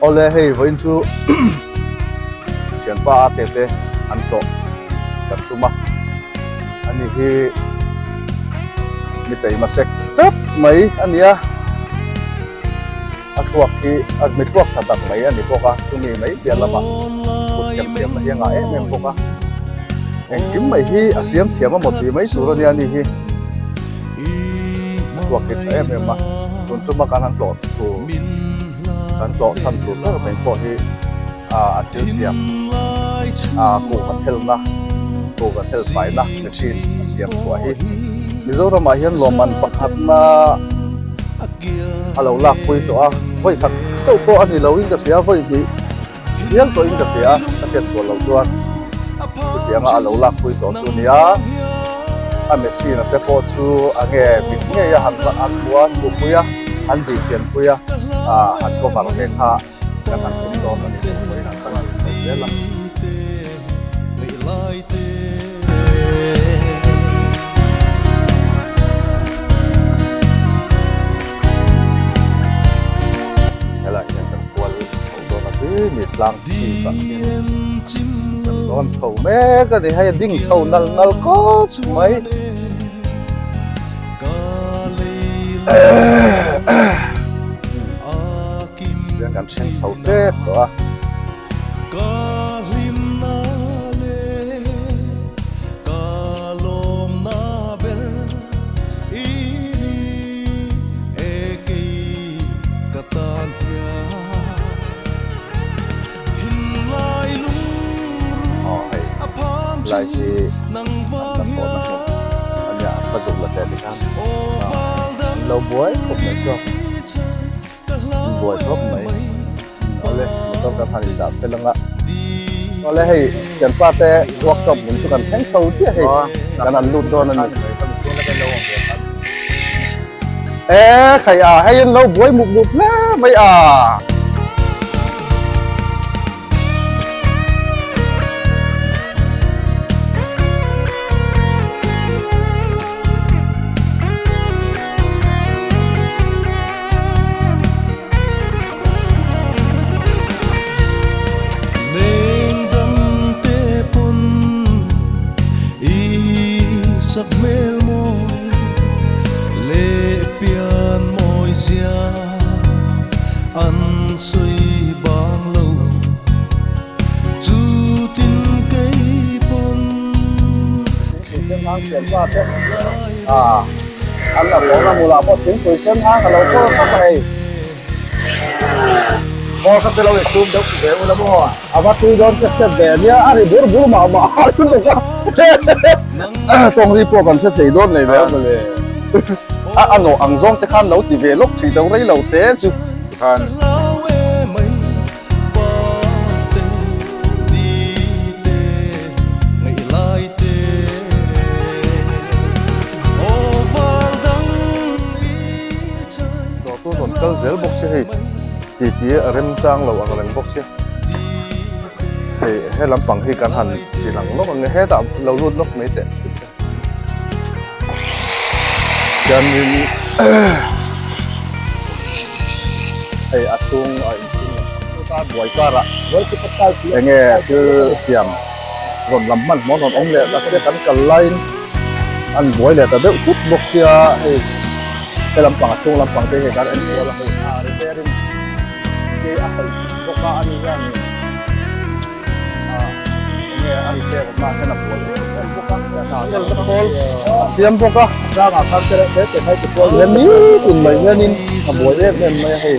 Awle hei vawiin chu thianpa a ke te an tlawh kan tum a, ani hi mi taima sek tep mai a ni a, a thluak hi a mi thluak tha tak mai a ni bawk a, chumi mai piah lamah kut thiam thiamna hi a ngah em em bawk a, engkim mai hi a siam thiam a maw tih mai tur a nia ani hi. A thluak hi tha em em a, tun tuma kan han tlawh tur. Kan tlawh chhan tur ber mai pawh hi a thil siam kuhva thelna, kuhva thel faina machine a siam chhuah hi Mizoramah hian lawmman pakhatna a lo lakpui tawh a, vawi khat chauh pawh a ni loin ka hria, vawi hnih. Hial tawhin ka hria, ka hriat sual loh chuan chutianga a lo lakpui tawh chu nia. A machine a te pawh chu a nge mit ngei a han an hmu a, hmuhpui a, an bihchianpui a, han cover ve kha kan han tum dawn a ni tih pawhin an kan han sawi zel a. Helai hian kan kual chho dawn a ti mi tlang chhip ah hian kan dawn chho mek a ni hei a ding chho nal nal khawp mai. Hian kan thleng chho tep tawh a. Aw hei lai hi an la pawh na hmun a nia an va zuk la teh tikhan an lo buai khawp mai chuan an buai khawp mai awle motor kan han indah fel anga awle hei thianpa te workshop hmun chu kan thleng chho chiah hei kan han lut dawn a ni. E khai a hei an lo buai mup mup hle mai a. An la pawh na hmulah pawh thingpui sen hang a lo kawr tak a hei. Ball kha te lo i chhum deuh ve ula maw? A va tui dawn step step ve ania, a ri bur bur mah mah a ri bawk a. Tawng ri pawh kan hre thei dawn nei ve a mawle. A a nawh ang zawng te khan lo ti ve lawk thin deuh rei lo te chu. Tikhan. Dawrtu rawn kal zel bawk sia hei ti ti a remchang lo ang reng bawk sia hei he lampang hi kan han ti lang lawk ang nge hetah lo lut lawk mai teh chuanin hei a chhung a inchhung lampang chu buai karah enge thil siam rawn lam hmanhmawh rawn awm leh ta sia kan kal laiin an buai leh ta deuh thut bawk sia hei he lampang a chhung lampang te hi kan en kual a hei a repairing te a sawi bawk a ani hian ah enge a repair awm ah hian a buai em em bawk a tel te pawl a siam bawk a tlangah khan te reuh te te khai te pawl hian nitin mai hianin a buai em em mai a hei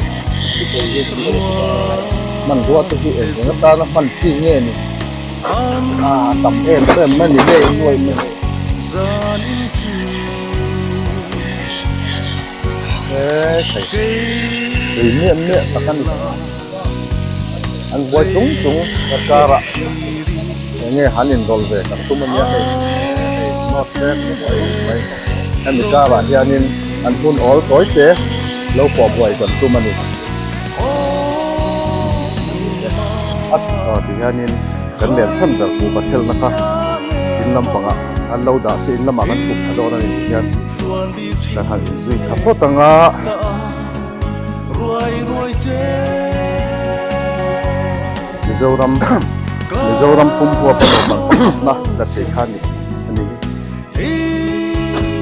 hmanrua te hi eng eng atana hman chi nge ni. A tam em em mai ni ngei nuai mai hei. He thei tui miah miah tak a ni. An buai chung chung ka car ah enge han inrawlh ve kan tum ania hei. Hei note te mai mai hemi car ah hianin an hun awl tawi te lo pawh buai kan tum a ni. A ti hianin kan len chhan ber kuhva thelna kha in lampangah an lo dah se in lamah kan chhuk thla dawn a ni tih hian kan han inzui thla phawt ang a. Mizoram Mizoram pum huap a lawm ang pakhatna la si kha ni a ni hi.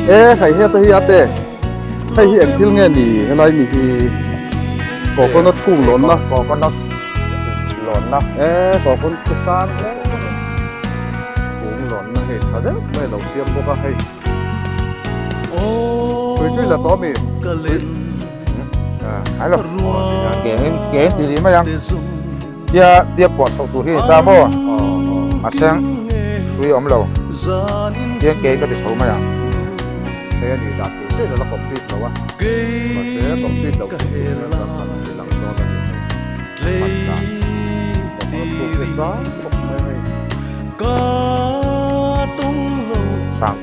E hei heta hi ate hei hi eng thil nge ni helai mi hi coconut kung lawnna coconut lawnna e coconut khu sang kung lawnna hei tha deuh mai lo siam bawk a hei tui tui la tawh mi Hello. Ke ke ti ri mai ang. Tia tia pawh chhoh tur hi ta maw? A seng hrui awm lo. Tia ke ka ti chho mai ang. Hei a ni dan tur chiah in a la complete lo a. Mahse complete lo chung chung hian kan han ti lang dawn a ni hei. Hman dan. Ka hmu ve sang khawp mai hei. Sang.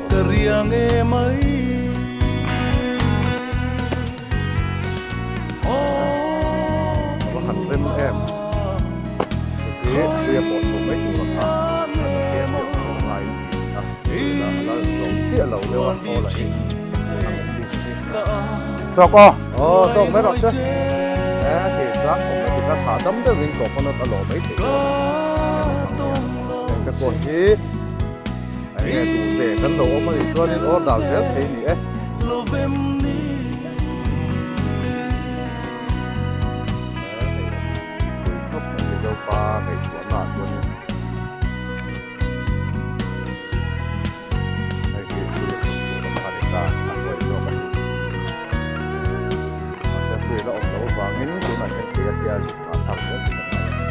A va han rem em heti hruia pawh chho mai tur a kha a tlem deuh tawh ngai thin a tunah a la zo chiah lo deuh a aw la hi a machine hi Tawk aw. Aw tawk mai rawh se e hei tlang khawp mai tikhan hahdam deuhin coconut a lawh mai theih dawn a ni heng te pawh hi Enge duh ve kan lo awm a nih chuanin order zel thei ni e. Khawp mai Mizo pa ngaihtuahna ah chuanin hei hi hrui a chhun tur a kha ni ta a huai zawk a ni. Mahse hrui la awm loh avangin tunah hian kei a tia zuk nghah thlak zel tur a ngai a ni.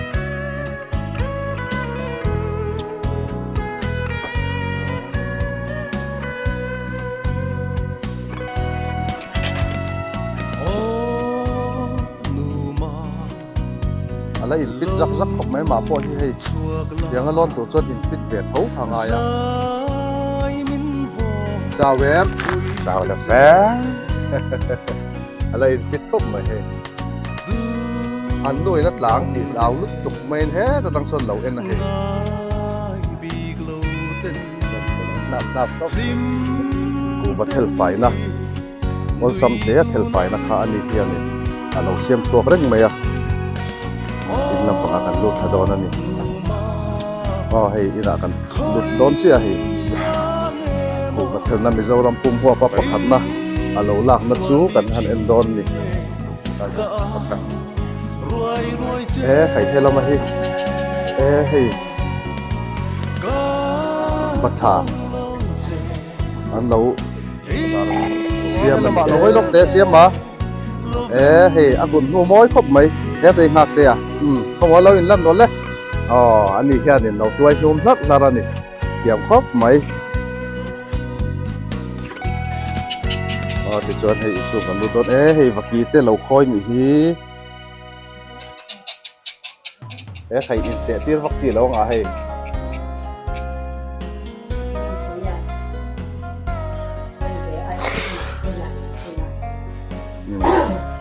A la in fit zak zak khawp mai mah pawh hi hei tiang a lawn tur chuan in fit ve tho kha ngai a. Chau em? Chau la fe. A la in fit khawp mai hei. An nuin a tlang tih hlau lutuk maiin heta tang chuan lo en a hei. Kuhva thelfaina awlsam hle a thelfaina kha a ni hianin a lo siam chhuak reng mai a in lampangah kan lut thla dawn a ni aw hei inah kan lut dawn chiah a hei kuhva thelna Mizoram pum huapa pakhatna a lo lakna chu kan han en dawn a ni e hei helama hi e hei. Bathla an lo siam a ni e. Lawk te siam a e hei a hun hnu mawi khawp mai hetei nghak te a umm khawmaw lo in lan rawh le aw ani hianin lo tuai hlum hlarh hlarh a ni thiam khawp mai aw tichuan hei inchhung kan lut dawn e hei vaki te lo khawi nih hi. He thei inseh tir vak chi lo anga hei.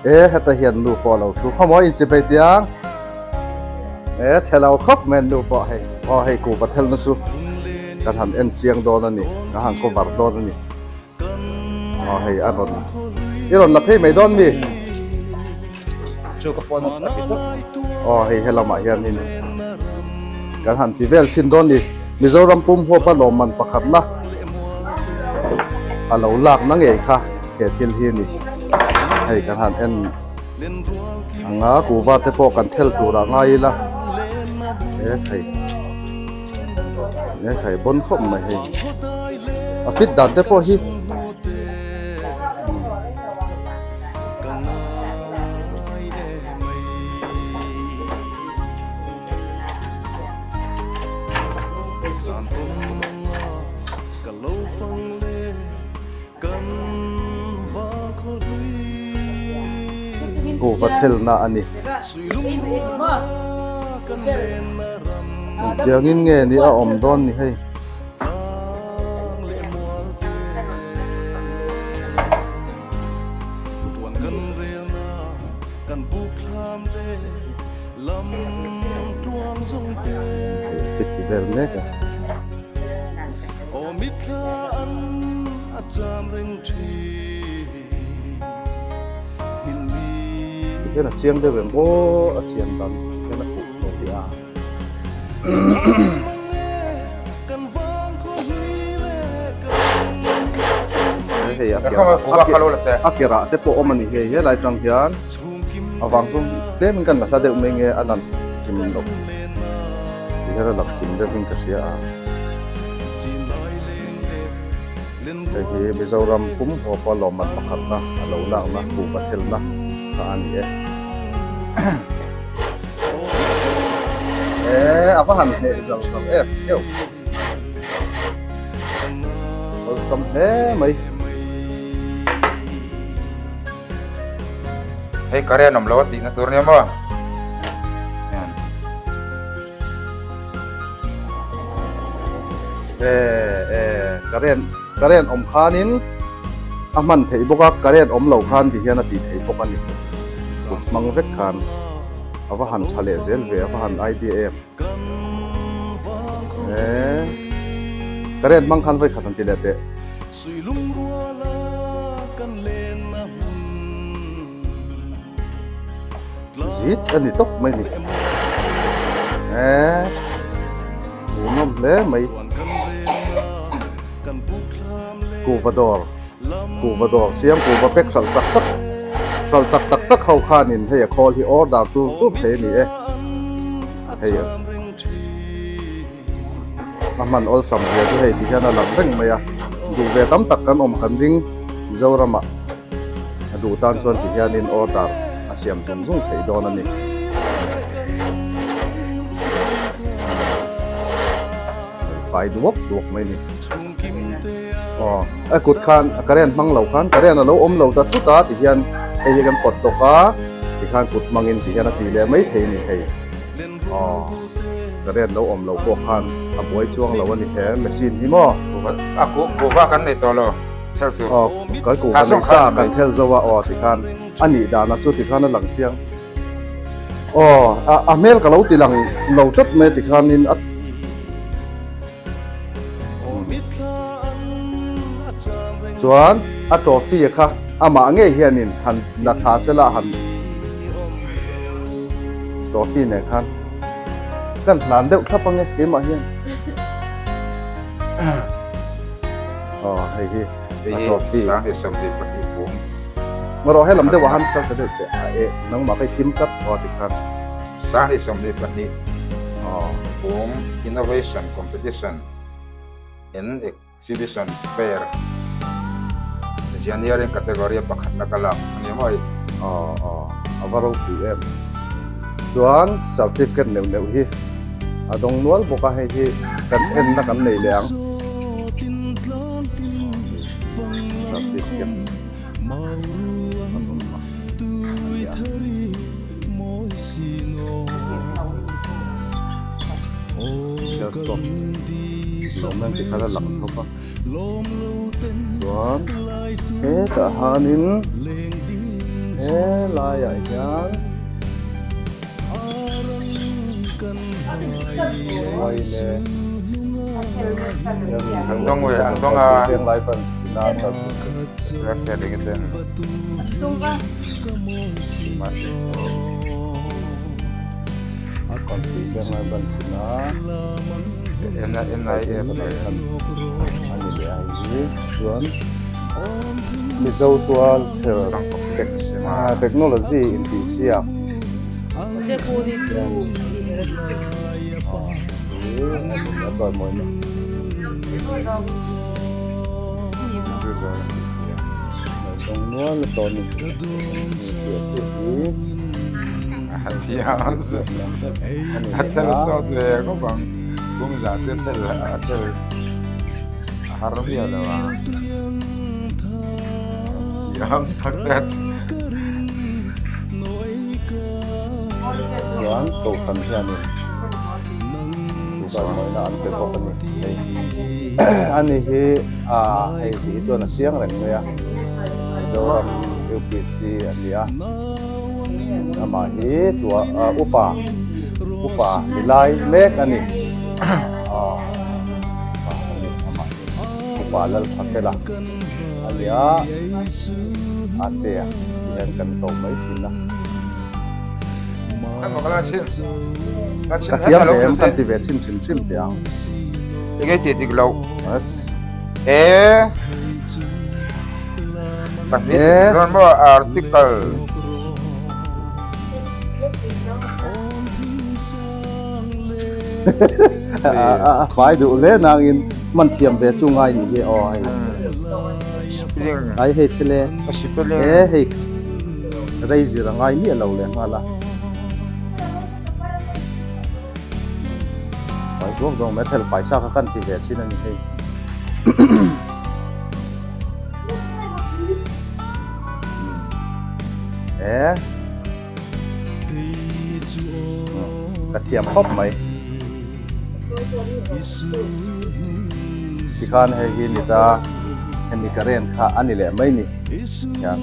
E heta hian nu pawh lo thu khawmaw in chi phei tiang. E chhe lo khawp mai nu pawh hei. Aw hei kuhva thelna chu kan han en chiang dawn a ni. Kan han cover dawn a ni. Aw hei a rawn i rawn la phei mai dawn mi chu ka phone a ti tawp aw hei helamah hianin kan han ti vel chhin dawn ni Mizoram pum huapa lawmman pakhatna a lo lak na ngei kha he thil hi ni hei kan han en anga kuhva te pawh kan thel turah ngai ila he hei. He khai bawn khawp mai hei a fit dan te pawh hi Kuhva thelna a ni. Engtiangin nge ni a awm dawn ni hei. Hei ti vel mek a. Ti hian a chiang deuh em aw a chian dan hian a fuh tawh hi a. Hei a a kerah te pawh awm a ni hei helai tang hian a vang chu tlem in kan la hla deuh mai nge a lan kim loh ti hian a lang kim deuh in ka hria a hei hi Mizoram pum huapa lawmman pakhatna a lo lakna kuhva thelna kha a ni e. Eee a va han hneh zau zau em keuh. Awlsam hle mai. Hei current awm lo a tihna tur nia maw? Eee eee current current awm khanin a hman theih bawk a current awm lo khan ti hian a tih theih bawk a ni. Kut hmang vek khan a va han tha leh zel ve a va han idea em. Eee current hmang khan vawi khat an ti leh teh. Zit a ni tawp mai ni. Eee hmuhnawm hle mai. Kuhva dawr kuhva dawr siam kuhva pack hralh chak tak hralh chak tak tak ho khanin hei a khawl hi order tur tur thei a ni e. Hei a a hman awlsam zia chu hei ti hian a lang reng mai a duh ve tam tak kan awm kan ring Mizoramah a duh tan chuan ti hianin order a siam zung zung theih dawn a ni. Fai duak duak mai a ni. Aw a kut khan current hmang lo khan current a lo awm lo ta thut a ti hian hei hi kan pawt tawk a tikhan kut hmangin ti hian a ti leh mai thei a ni hei. Aw current lo awm lo pawh khan a buai chuang lo a ni he machine hi maw. A kuhva kan nei tawh lo thel tur. Aw kan kuhva nei sa kan thel zo a aw tikhan a nih dan a chu tikhan a lang chiang. Aw a hmel ka lo ti lang lo tlat mai tikhanin a. Chuan a trophy kha amah ngei hianin han la thla sela han trophy nen khan kan hlan deuh thlap ange keimah hian. Aw hei hi a trophy. Ngarawh helam deuhah han kal ta deuh teh a e nangmah ka i thim tlat aw tikhan. 2022 Pum Innovation Competition and Exhibition Fair Engineering category a pakhatna ka lak a ni maw hei? Aw aw a va ropui em. Chuan certificate neuh neuh hi a dawng nual bawk a hei hi kan enna kan nei leh ang. Certificate a dawng a nia. Chhiarchhuak lawmna ti khan a lang thawk a chuan hetah hianin helaiah hian Venglai branch ina Mizo tual chher technology intihsiak A thel sawt ve khawp ang kum za chu thel a thel a har miah lo a thiam tak zet. Chuan kohhran hianin duhdan mawina an pe bawk a ni hei ani hi ah hei tih hi chuan a chiang reng mai a Mizoram UPC a ni a amah hi tua ah upa upa ni lai mek a ni ah upa a ni amah hi upa Lalthakela a ni a a tea ti hian kan ko mai thin a. Ka thiam ve em kan ti ve chhin hrim hrim teh ang. Enge tih dik loh? E pahnih dawn maw article. A fai duh hle nangin hman thiam ve chu ngai nih hi aw hei. Ai hei thil e. E hei rei zir a ngai miah lo leh nghal a. Fai duak duak mai thel fai sa kha kan ti ve thin a ni hei. E ka thiam khawp mai. Tikhan hei hi ni ta hemi current kha a ni leh mai ni. Hian.